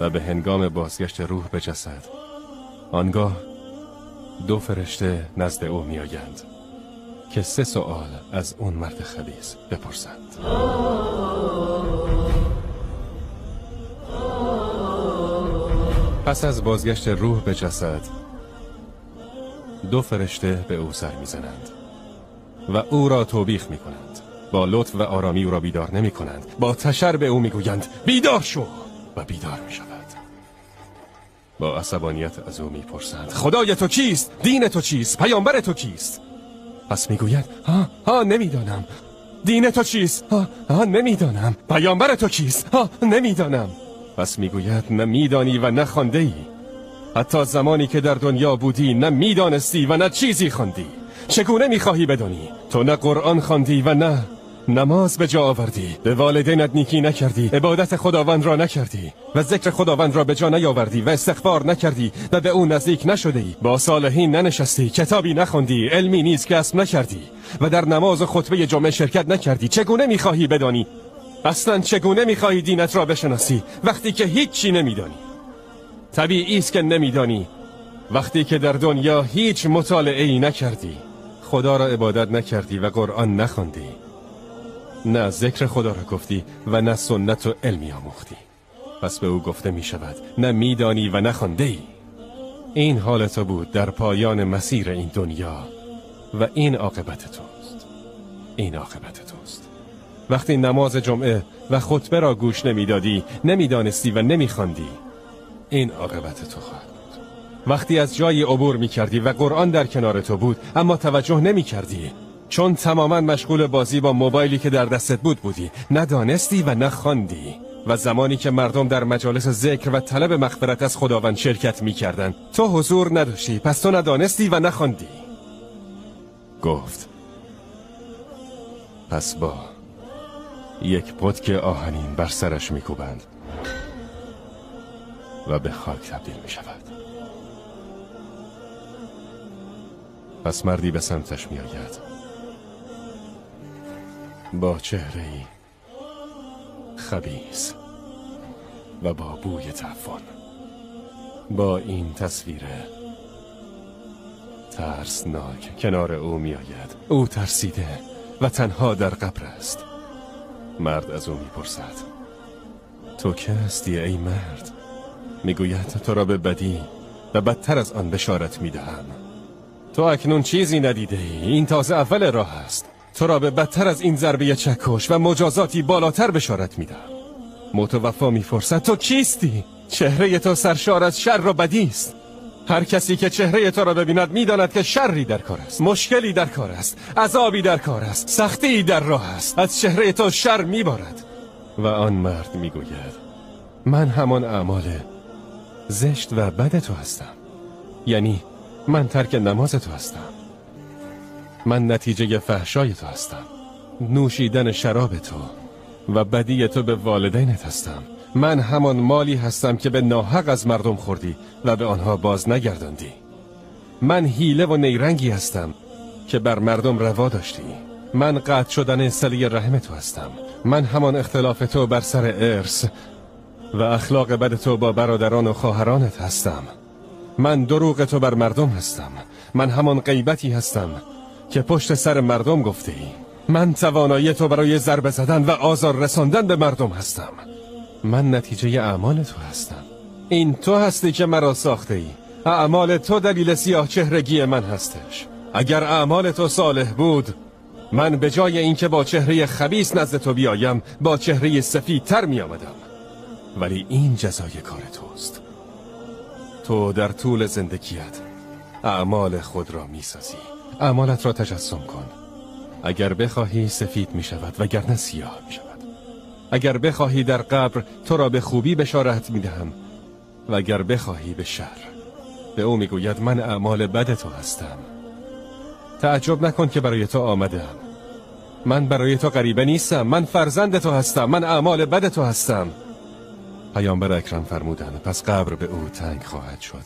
و به هنگام بازگشت روح به جسد، آنگاه دو فرشته نزد او میآیند که 3 سؤال از اون مرد خبیث بپرسند. پس از بازگشت روح به جسد، دو فرشته به او سر میزنند و او را توبیخ میکنند. با لطف و آرامی او را بیدار نمی کنند. با تشر به او میگویند بیدار شو، و بیدار میشود. با عصبانیت از او میپرسند خدای تو کیست؟ دین تو چیست؟ پیامبر تو کیست؟ پس میگوید ها ها نمیدانم. دین تو چیست؟ ها ها نمیدانم. پیامبر تو کیست؟ ها نمیدانم. پس میگوید نه میدانی و نه خوانده ای. حتی زمانی که در دنیا بودی نه میدانستی و نه چیزی خواندی. چگونه میخواهی بدانی؟ تو نه قرآن خواندی و نه نماز به جا آوردی، به والدینت نیکی نکردی، عبادت خداوند را نکردی و ذکر خداوند را به جا نیاوردی و استغفار نکردی و به او نزدیک نشدی، با صالحین ننشستی، کتابی نخواندی، علمی نیز کسب نکردی و در نماز و خطبه جمعه شرکت نکردی. چگونه میخواهی بدانی؟ اصلا چگونه میخواهی دینت را بشناسی وقتی که هیچی نمیدانی؟ طبیعی است که نمیدانی وقتی که در دنیا هیچ مطالعه‌ای نکردی، خدا را عبادت نکردی و قرآن نخواندی، نه ذکر خدا را گفتی و نه سنت و علمی آموختی. پس به او گفته می شود نه میدانی و نه خوانده ای. این حال تو بود در پایان مسیر این دنیا و این عاقبت توست. این عاقبت توست. وقتی نماز جمعه و خطبه را گوش نمیدادی، نمیدانستی و نمیخواندی، این عاقبت تو خواهد بود. وقتی از جایی عبور میکردی و قرآن در کنار تو بود اما توجه نمیکردی، چون تماما مشغول بازی با موبایلی که در دستت بود بودی، ندانستی و نخواندی. و زمانی که مردم در مجالس ذکر و طلب مغفرت از خداوند شرکت میکردند تو حضور نداشتی، پس تو ندانستی و نخواندی. گفت پس با یک پتک آهنین بر سرش میکوبند و به خاک تبدیل میشود. پس مردی به سمتش میآید با چهره‌ای خبیث و با بوی تعفن، با این تصویر ترسناک کنار او میآید. او ترسیده و تنها در قبر است. مرد از او میپرسد تو که هستی ای مرد؟ میگوید تو را به بدی و بدتر از آن بشارت میدهم. تو اکنون چیزی ندیده ای، این تازه اول راه است. تو را به بدتر از این ضربه چکش و مجازاتی بالاتر بشارت میدم. متوفا میپرسد تو کیستی؟ چهره تو سرشار از شر و بدی است. هر کسی که چهره تو را ببیند میداند که شری در کار است، مشکلی در کار است، عذابی در کار است، سختی در راه است. از چهره تو شر میبارد. و آن مرد میگوید من همان اعمال زشت و بد تو هستم، یعنی من ترک نماز تو هستم، من نتیجه فحشای تو هستم، نوشیدن شراب تو و بدی تو به والدینت هستم، من همان مالی هستم که به ناحق از مردم خوردی و به آنها باز نگرداندی، من حیله و نیرنگی هستم که بر مردم روا داشتی، من قطع شدن صله رحم تو هستم، من همان اختلاف تو بر سر ارث و اخلاق بد تو با برادران و خواهرانت هستم، من دروغ تو بر مردم هستم، من همان غیبتی هستم که پشت سر مردم گفته ای، من توانایی تو برای ضربه زدن و آزار رساندن به مردم هستم، من نتیجه اعمال تو هستم. این تو هستی که مرا ساخته ای، اعمال تو دلیل سیاه چهرگی من هستش. اگر اعمال تو صالح بود، من به جای اینکه با چهره خبیث نزد تو بیایم، با چهره سفیدتر می آمدم. ولی این جزای کار توست. تو در طول زندگیت اعمال خود را می سازی. اعمالت را تجسم کن. اگر بخواهی سفید می شود وگرنه سیاه می شود. اگر بخواهی در قبر تو را به خوبی بشارت می دهم و اگر بخواهی به شر. به او می گوید من اعمال بد تو هستم. تعجب نکن که برای تو آمدم. من برای تو غریبه نیستم، من فرزند تو هستم، من اعمال بد تو هستم. پیامبر اکرم فرمودند پس قبر به او تنگ خواهد شد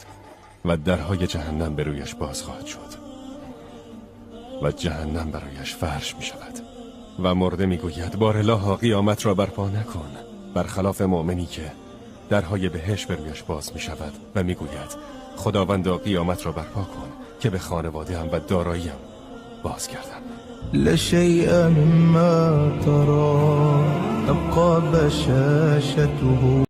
و درهای جهنم به رویش باز خواهد شد و جهنم برایش فرش می شود. و مرده می گوید بار الله قیامت را برپا نکن، برخلاف مؤمنی که درهای بهشت به رویش باز می شود و می گوید خداوندا قیامت را برپا کن که به خانواده هم و داراییم بازگردم. لشيئا ما ترى تبقى بشاشته.